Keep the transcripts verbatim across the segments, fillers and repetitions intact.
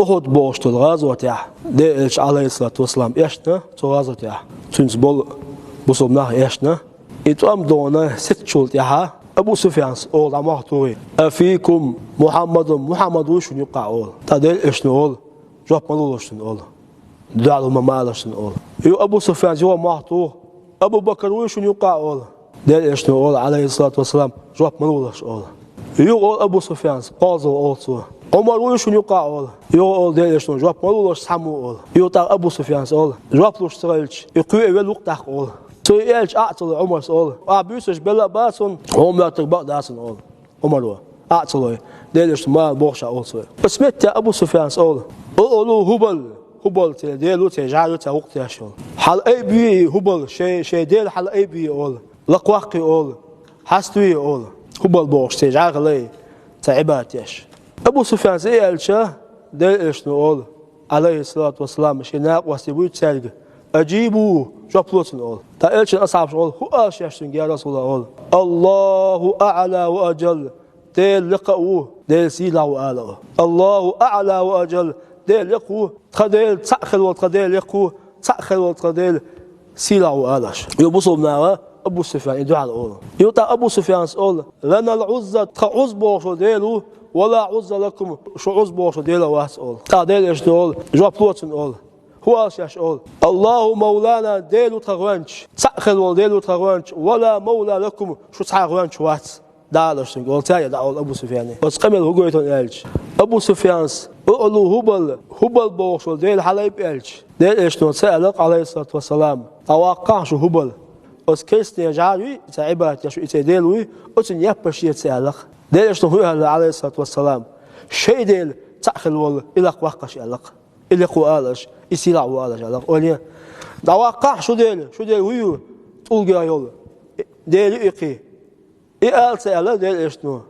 Ухуд бохуш долу гӀазотехь, Делан Элча, Ӏалайхиссалату вассалам, эшна цу гӀазотехь. Цуьнца болу бусалба нах эшна. И тӀом дона сецначул тӀаьхьа Абу Суфьяна олу дӀа мохь тухий: «Афикум Мухьаммадун, Мухьаммад вуй шуна юккъахь?» олу. ТӀаккха Делан Элчано олу: «Жоп ма лолаш цунна», олу. «Дуьхьал ма алалаш цунна», олу. Юха Абу Суфьяна юха мохь туху: «Абу Бакр вуй шуна юккъахь?» олу. Делан Элчано олу, Ӏалайхиссалату вассалам: «Жоп ма лолаш», олу. Юха олу Абу Суфьяна, кхозлагӀа олу цо: «Ӏумар вуй шуна юккъахь?» олу. Юха олу Делан Элчано: «Жоп ма лолаш цхьаммо», олу. Юха тӀаккха Абу Суфьяна олу: «Жоп луш ца хилча, и кхоьа велла ву-кх тӀаккха», олу. Цо и аьлча, Ӏа а ца лой Ӏумара олу: «Ахь буьйсанаш белла а бац хьуна, хьуна моьттург бакъ дац хьуна», олу Ӏумара. Ахь а ца лой, Делан Элчано ма ала бохуш а олу цо. Оцу метте Абу Суфьяна олу: «Оцу Хубал, Хубал церан дела ву, церан жӀар ю, церан гӀуллакх деш йолу. Хьала айб вий и Хубал, шайн, шайн дела хьала айб вий», олу. «Лакхаваккхий», олу. «Хьаставий», олу. Хубал бохуш церан жӀар хилла и, церан Ӏибадат деш. Абу Суфьяна и аьлча, Делан Элчано олу, Ӏалайхиссалату вассалам, шен накъостий буьйцу цаьрга: «Ажибу, жоп ло цунна», олу. ТӀаккха Элчан асхьабаша олу: «ХӀун ала шаьш цуьнга, я Расулаллах?» олу. «Аллаху аӀла ва ажал, Дела лекха а ву, Дела сийлахь ву», ала олу. «Аллаху аӀла ва ажал, Дела лекха ву, тхан Дела цхьаъ хилла волу, тхан Дела лекха ву, цхьаъ хилла волу, тхан Дела сийлахь ву», ала аша. Юха бусалба наха Абу Суфьяна и дуьхьал олу. Юха тӀаккха Абу Суфьяна олу: «Ланал Ӏузза, тхан Ӏузза бохуш волу Дела ву, ва ла Ӏузза лакум, шун Ӏузза бохуш волу Дела а вац», олу. ТӀаккха Делан Элчано олу: «Жоп ло цунна», олу. «ХӀун ала шаьш?» олу. «Аллаху мавлана, Дела ву тхан гӀоьнча, цхьаъ хилла волу Дела ву тхан гӀоьнча, ва ла мавла лакум, шун цхьа гӀоьнча вац, дӀаала аша цуьнга», олу цаьрга дӀа олу Абу Суфьяна. Оцу къамел хӀун гойту аьлча, Абу Суфьяна: «Оцу Хубал, Хубал бохуш волу дела хьала айб», аьлча, Делан Элчано ца аьлла-кх, Ӏалайхиссалату вассалам: «ДӀаваккхахьа шу Хубал. Оцу керстанийн жӀар юй, церан Ӏибадат деш ву, и церан дела вуй, оцунна яппаш е», ца аьлла-кх. Делан Элчано хӀун аьлла, Ӏалайхиссалату вассалам? «Шайн дела цхьаъ хилла волу и лакхаваккха аша», аьлла-кх. «И лекха ву ала аша, и сийлахь ву ала аша», аьлла-кх. Ойла е. «ДӀаваккхахьа шу дела, шун дела хӀун ю, тӀулгехь йолу дела ю и кхин». И ала ца аьлла Делан Элчано.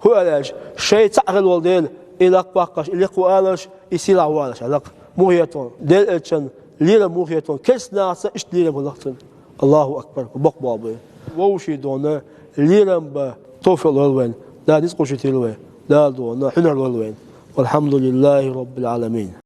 ХӀун аьлла аьлча, шайн цхьаъ хилла волу дела, и лакхаваккха аша, и лекха ву ала аша, и сийлахь ву ала аша, аьлла-кх. Муха хетон, Делан Элчан лерам муха хетон, керстанашца иштта лерам хилла-кх цуьнан. Аллаху акбар, боккха болх бу. Вовшийн дона лерам бан товфикъ лойла вайна. Дала ницкъ гучуйийла вай. Дала дона хьуьнар лойла вайна. Валхьамдулиллахи Роббил Ӏаламин.